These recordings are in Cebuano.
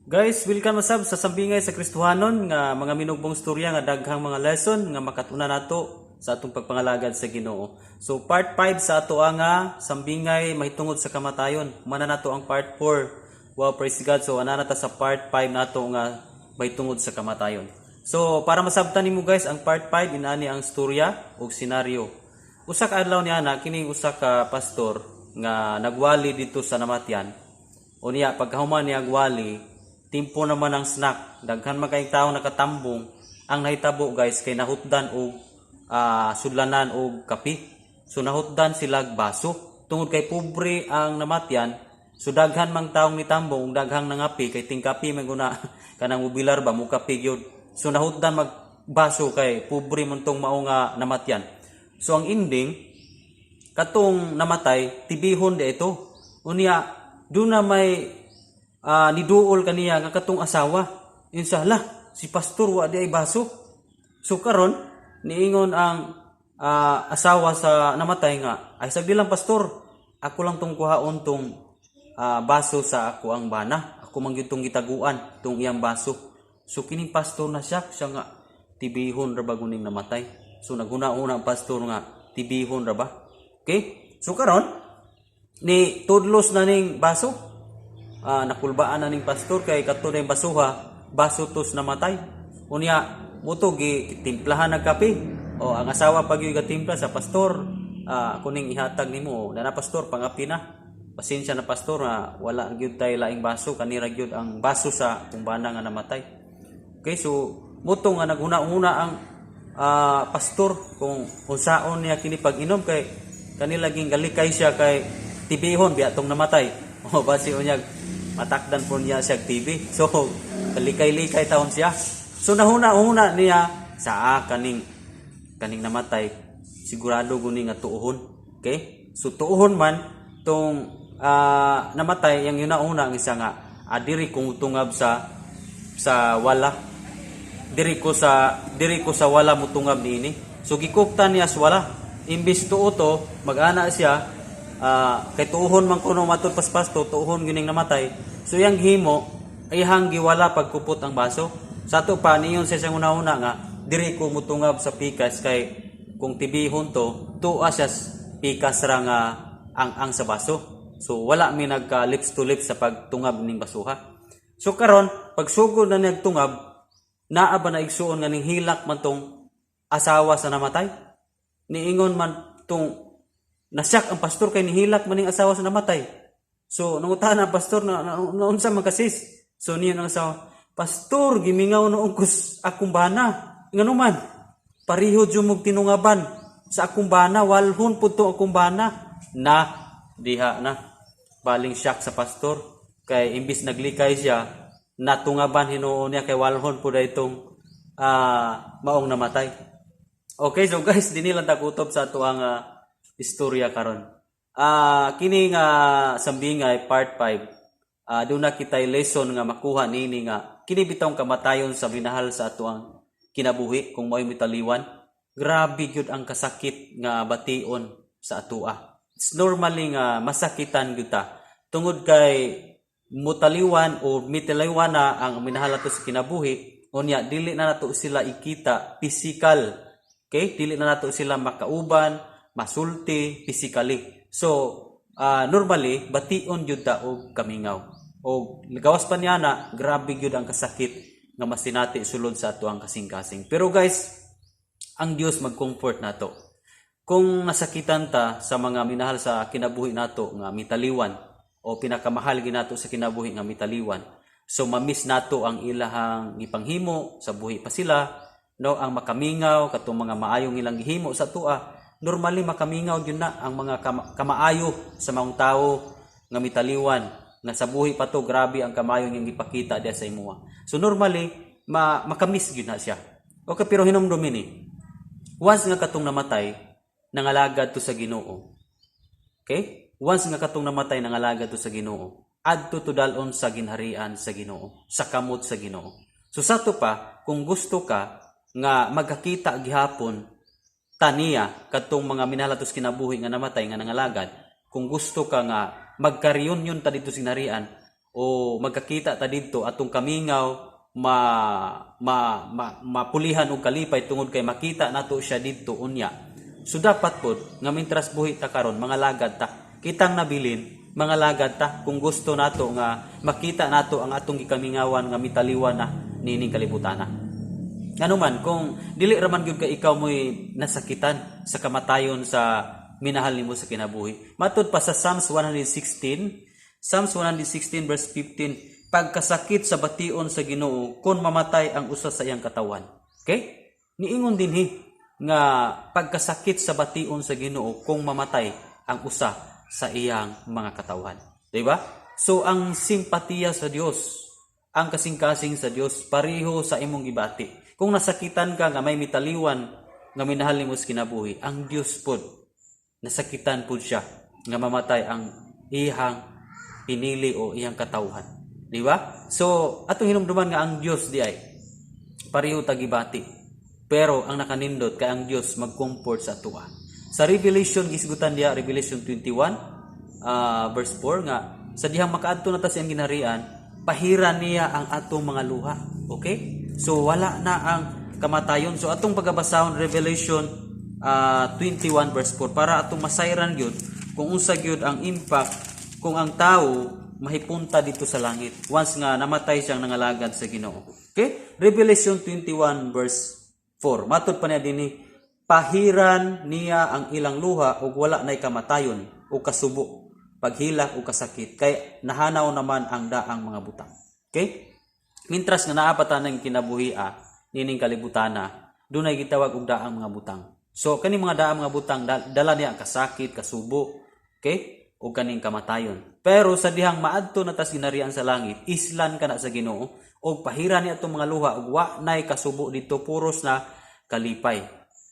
Guys, welcome sab sa Sambingay sa Kristohanon nga mga minugbong storya nga daghang mga lesson nga makatuna nato sa atong pagpangalagad sa Ginoo. So part 5 sa ato ang nga sambingay mahitungod sa kamatayon. Mana nato ang part 4. Wow, praise God. So ana na ta sa part 5 nato nga mahitungod sa kamatayon. So para masabtan nimo, guys, ang part 5, inani ang storya ug senaryo. Usa ka adlaw niya na kini usa ka pastor nga nagwali dito sa namatyan. Unya pagkahuman niya gwali, timpo naman ang snack. Daghan man kayong tao nakatambong. Ang nahitabo, guys, kay nahutdan og sudlanan og kape. So nahutdan sila baso. Tungod kay pobre ang namatyan, so daghan mang taong nitambong ug daghang nangape kay tingkape man guna kanang mobilar ba, mukape gyud. So nahutdan mag baso kay pobre man tong mao nga namatyan. So ang ending, katong namatay tibihon di ito. Unya duna may niduol kaniya nga katong asawa. Insa hala, si pastor wa di ay baso. So karon niingon ang asawa sa namatay nga, "Ay, sagdi lang, pastor, ako lang tong kuhaon tong baso sa ako ang bana. Ako man gyud tong gitaguan tong iyang baso." So kining pastor na siya siya nga tibihon ra ba guning namatay. So naghuna-una ang pastor nga tibihon ra ba. Okay? So karon ni tudlos na ning baso. Nakulbaan na ning pastor kay kadto na yung basuha, baso tos namatay. Unya muto gi timplahan nag kape. O ang asawa pag yung timpla sa pastor, kuning ihatag nimo. "Dana, pastor, pangapi na. Pasensya na, pastor, nga wala gyud tay laing baso, kanira gyud ang baso sa kumbana nga namatay." Okay, so muto nga naghuna-una ang pastor kung unsaon niya kini pag-inom kay kanila ging galikay siya kay tibihon biya tong namatay. O basi unyag matakdan po niya siya TV. So kalikay-likay taon siya. So nahuna-huna niya sa kaning kaning namatay sigurado guni nga tuohon. Okay? So tuohon man tong namatay, yang yuna-una ang isa nga diri kong tungab sa wala, diri ko sa wala mutungab niini. So gikuptan niya sa wala. Imbis tuo to, mag-ana siya kay tuohon man kuno matud paspasto, tuohon gining namatay. So yang himo ay giwala pagkupot ang baso. Sa ato pa niyon sa siyang una-una nga diri ko mutungab sa pikas kay kung tibihon to, tuwa siya pikas ra nga ang sa baso. So wala mi nagka lips to lips sa pagtungab ning basuha. So karon pagsugod na nagtungab, naa ba na, igsuon, nga ning hilak man tong asawa sa namatay. Niingon man tong nasyak ang pastor kay nihilak man ning asawa sa namatay. So nangutana ang pastor na unsa man kasis. So niya ang asawa, "Pastor, gimingaw noong kus akong bana. Ngano man? Pareho jud mog tinungaban sa akong bana, walhon pud to akong bana." Na diha na baling shock sa pastor kay imbis naglikay siya, natungaban hinuon niya kay walhon po itong maong namatay. Okay, so guys, dinhi lang takutob sa ato ang istorya karon. Kini nga sambingay part 5. Duna kitay lesson nga makuha nini nga kini bitawng kamatayon sa minahal sa ato ang kinabuhi kung mao'y mitaliwan. Grabe gyud ang kasakit nga bation sa atoa. It's normally nga masakitan gyud ta tungod kay mutaliwan o mitaliwan na ang minahal nato sa kinabuhi, unya dili na nato sila ikita physical. Okay, dili na nato sila makauban, masulti physically. So normally bation gyud ta og kamingaw o gawas pa niya na grabe gyud ang kasakit nga masinati sulod sa ato ang kasing-kasing. Pero guys, ang Dios mag-comfort nato kung nasakitan ta sa mga minahal sa kinabuhi nato nga mitaliwan o pinakamahal ginato sa kinabuhi nga mitaliwan. So mamiss nato ang ilahang gipanghimo sa buhi pa sila, no, ang makamingaw katong mga maayong ilang gihimo sa atoa. Normally makamingaw gyud na ang mga kamaayo sa maong tawo nga mitaliwan nga sa buhi pa to grabe ang kamayo nga gipakita diya sa imuha. So normally makamiss gyud na siya. Okay, pero hinumdumi ni once nga katong namatay nangalagad to sa Ginoo. Okay? Once nga katong namatay nangalagad to sa Ginoo, adto to dalon sa ginharian sa Ginoo, sa kamot sa Ginoo. So sa to pa, kung gusto ka nga magkakita gihapon taniya kadtong mga minahal nato sa kinabuhi nga namatay nga nangalagad, kung gusto ka nga magka-reunion ta dito sa ginharian, O magkakita ta didto, atong kamingaw ma, ma, ma mapulihan og kalipay tungod kay makita nato siya didto unya. So dapat pod nga mintras buhi ta karon, mangalagad ta. Kitang nabilin, mangalagad ta kung gusto nato nga makita nato ang atong gikamingawan nga mitaliwan na niining kalibutana. Ngano man kung dili ra man gyud ka ikaw mo'y nasakitan sa kamatayon sa minahal nimo sa kinabuhi. Matud pa sa Psalms 116, Psalms 116 verse 15, "Pagkasakit sa bation sa Ginoo kung mamatay ang usa sa iyang katawhan." Okay? Niingon dinhi nga pagkasakit sa bation sa Ginoo kung mamatay ang usa sa iyang mga katawhan. Di ba? So ang simpatiya sa Dios, ang kasing-kasing sa Dios, pareho sa imong gibati. Kung nasakitan ka nga may mitaliwan nga minahal nimo sa kinabuhi, ang Dios pod nasakitan pod siya nga mamatay ang iyang pinili o iyang katawhan. Di ba? So, atong hinumduman nga ang Dios diay pareho ta gibati. Pero ang nakanindot kay ang Dios mag-comfort sa atoa. Sa Revelation, gisgutan diya, Revelation 21 verse 4, nga sa dihang makaadto na ta sa iyang ginharian, pahiran niya ang atong mga luha. Okay? So wala na ang kamatayon. So atong pagabasahon Revelation 21 verse 4 para atong masayran gyud kung unsa gyud ang impact kung ang tao mahipunta didto sa langit once nga namatay siyang nangalagad sa Ginoo. Okay? Revelation 21 verse 4. Matod pa niya dinhi, "Pahiran niya ang ilang luha ug wala nay kamatayon o kasubo, paghilak o kasakit, kay nahanaw naman ang daang mga butang." Okay? Mintras nga naa pa ta ng kinabuhi nining kalibutana, dunay gitawag og daang mga butang. So kani mga daang mga butang, dala niya ang kasakit, kasubo, okay? O kaning kamatayon. Pero sa dihang maadto na tas ginharian sa langit, islan ka na sa Ginoo og pahiran niya atong mga luha ug wa nay kasubo didto, puros na kalipay.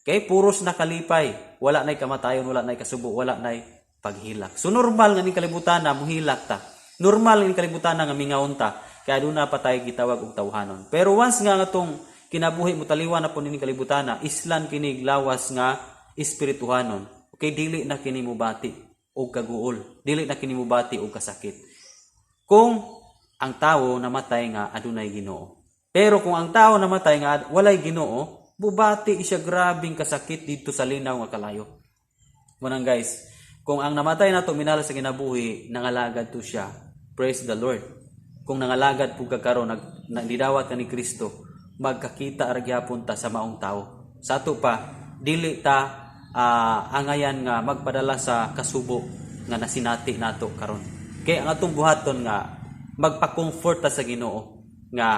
Okay? Puros na kalipay. Wala nay kamatayon, wala nay kasubo, wala nay paghilak. So normal nga ning kalibutan na muhilak ta. Normal nga ning kalibutan na nga mingawon ta. Kaya aduna pa tayo gitawag og tawhanon. Pero once nga atong kinabuhi mo taliwan na po nining kalibutan na, islan kini lawas nga espirituhanon. Okay, dili na kini mubati og kaguol. Dili na kini mubati og kasakit. Kung ang tao namatay nga adunay Ginoo. Pero kung ang tao namatay nga walay Ginoo, bubati siya grabing kasakit didto sa linaw nga kalayo. Munang guys, kung ang namatay nato minahal sa kinabuhi, nangalagad to siya. Praise the Lord. Kung nangalagad pud ka karon, nagdidawat ka ni Kristo, magkakita ra gyapon ta sa maong tao. Sa ato pa, dili ta angayan nga magpadala sa kasubo nga nasinati nato karon. Kay ang atong buhaton nga magpa-comfort ta sa Ginoo nga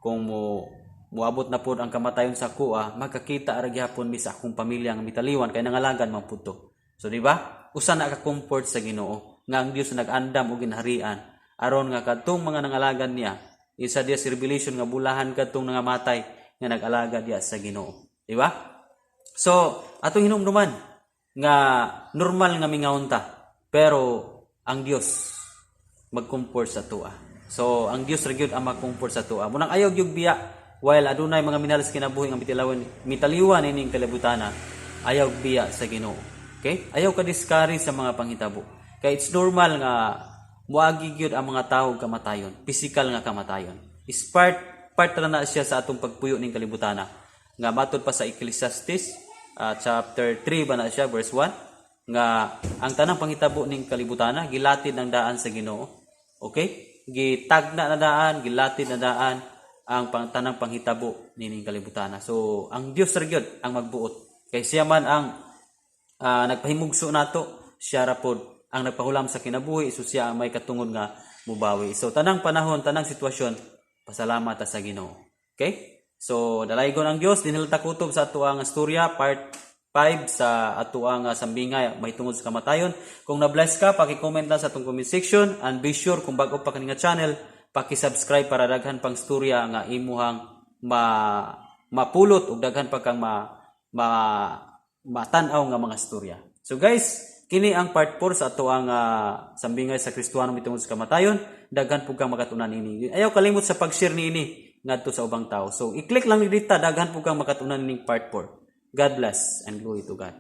kung mo muabot na pod ang kamatayon sa akoa, magkakita ra gyapon mi sa akong pamilya nga mitaliwan kay nangalagad man pud to. So di ba? Usa na ka comfort sa Ginoo nga ang Dios nag-andam og ginharian aron nga kadtong mga nangalagad niya, isa diya sa Revelation nga bulahan kadtong nangamatay nga nag-alagad diya sa Ginoo. Di ba? So, atong hinumduman nga normal nga mingawon ta, pero ang Dios mag-comfort sa atoa. So, ang Dios ra gyud ang mag-comfort sa atoa. Munang ayaw gyud biya while adunay mga minahal sa kinabuhi nga mitilawan mitaliwan ining kalibutana, ayaw biya sa Ginoo. Okay? Ayaw ka discourage sa mga panghitabo. Kay it's normal nga muagi gyud ang mga tao og kamatayon, physical nga kamatayon. Is part part ra na siya sa atong pagpuyo ning kalibutana. Nga matod pa sa Ecclesiastes chapter 3 ba na siya, verse 1, nga ang tanang panghitabo ning kalibutana gilatid ng daan sa Ginoo. Okay? Gitagna na daan, gilatid na daan ang tanang panghitabo nining kalibutana. So ang Dios ra gyud ang magbuot. Kay siya man ang nagpahimugso nato, siya ra pod ang nagpahulam sa kinabuhi, so siya ang may katungod nga mubawi. So tanang panahon, tanang sitwasyon, pasalamat ta sa Ginoo. Okay? So dalaygon ang Dios, dinhi ta kutob sa atoang istorya part 5 sa atoang sambingay mahitungod sa kamatayon. Kung na-bless ka, paki-comment lang sa atong comment section and be sure kung bago pa kani nga channel, paki-subscribe para daghan pang storya nga imuhang ma mapulot ug daghan pa kang ma, ma matan-aw nga mga storya. So guys, kini ang part 4 sa atoang sambingay sa Kristohano mahitungod sa kamatayon. Daghan pud kang makatunan ini. Ayaw kalimot sa pag-share niini ngadto sa ubang tao. So i-click lang ni dita, daghan pud kang makatunan ning part 4. God bless and glory to God.